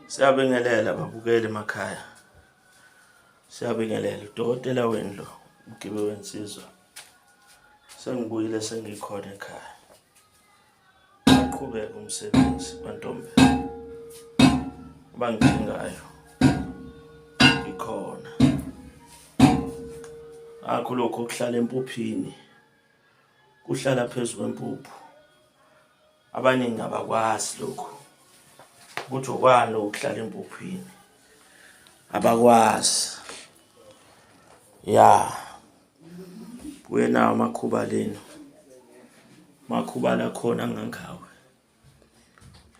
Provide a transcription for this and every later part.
Siyabingelela babukeli emakhaya. Siyabingelela udokotela wenu lo umgibe wensizwa. Sengibuyile sengikhona ekhaya. Aqhubeke umsebenzi bantombi. Abangidingayo ngikhona. Akho lokho okuhlala empuphini. Kuhlala phezu kwempuphu. Abaningi abakwazi lokhu ukuthi okwani ukuhlala empuphwini abakwazi ya buye nawo amakhuba lenu makhuba lakhona angangawe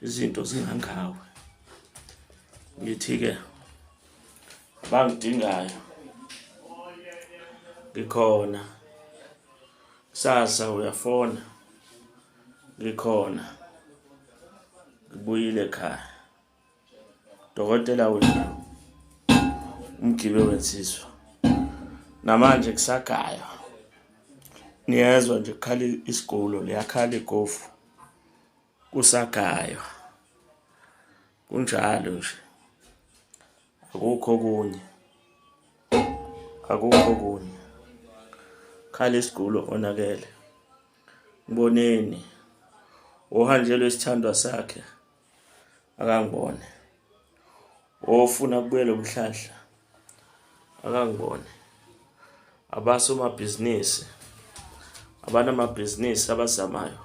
izinto zingangawe ngithi-ke abangidingayo ngikhona kusasa uyafona Ngikhona. Ngibuyile ekhaya. Dokotela wethu umgibe wensizwa. Namanje kusagaywa. Niyezwa nje kukhala isigulo liyakhala igofu. Kusagaywa. Kunjalo nje. Akukho okunye. Akukho okunye. Khala isigulo onakele. Mboneni ohanjelwe isithandwa sakhe akangibone. Ofuna kubuyela umhlahla akangibone. Abasomabhizinisi abanamabhizinisi abazamayo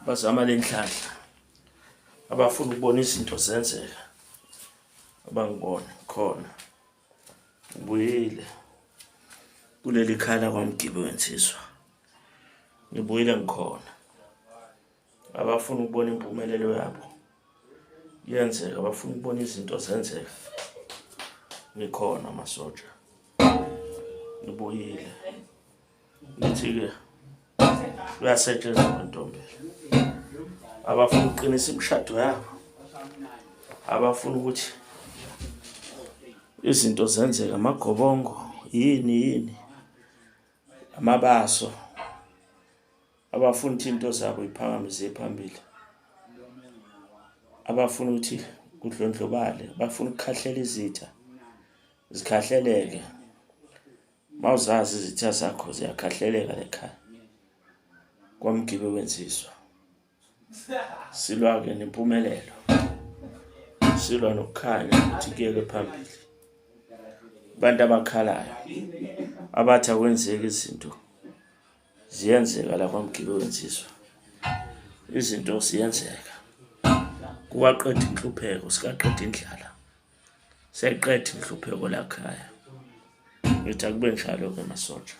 bazama le nhlahla abafuna ukubona izinto zenzeka abangibone khona. Ngibuyile kuleli khala kwamgibe wensizwa. Ngibuyile ngikhona. Abafuna ukubona impumelelo yabo yenzeka, abafuna ukubona izinto zenzeka. Ngikhona masoja. Ngibuyile. Ngithi-ke kuyasetshenzwa ntombela. Abafuna ukuqinisa imishado yabo, abafuna ukuthi izinto zenzeke, amagobongo yini yini, amabaso, abafuna ukuthi into zabo iphakame ziye phambili, abafuna ukuthi kudlondlobale, abafuna ukukhahlela izitha zikhahleleke. Mawuzazi izitha zakho ziyakhahleleka lekhaya. Kwamgibe wensizwa. Silwa-ke nempumelelo. Silwa nokukhanya ukuthi kuyeke phambili. Abantu abakhalayo abathi akwenzeki izinto ziyenzeka la kwamgibe wensizwa. Izinto ziyenzeka. Kuwaqeda inhlupheko, sikaqeda indlala. Seqeda inhlupheko la khaya. Ngithi akube njalo-ke masoja.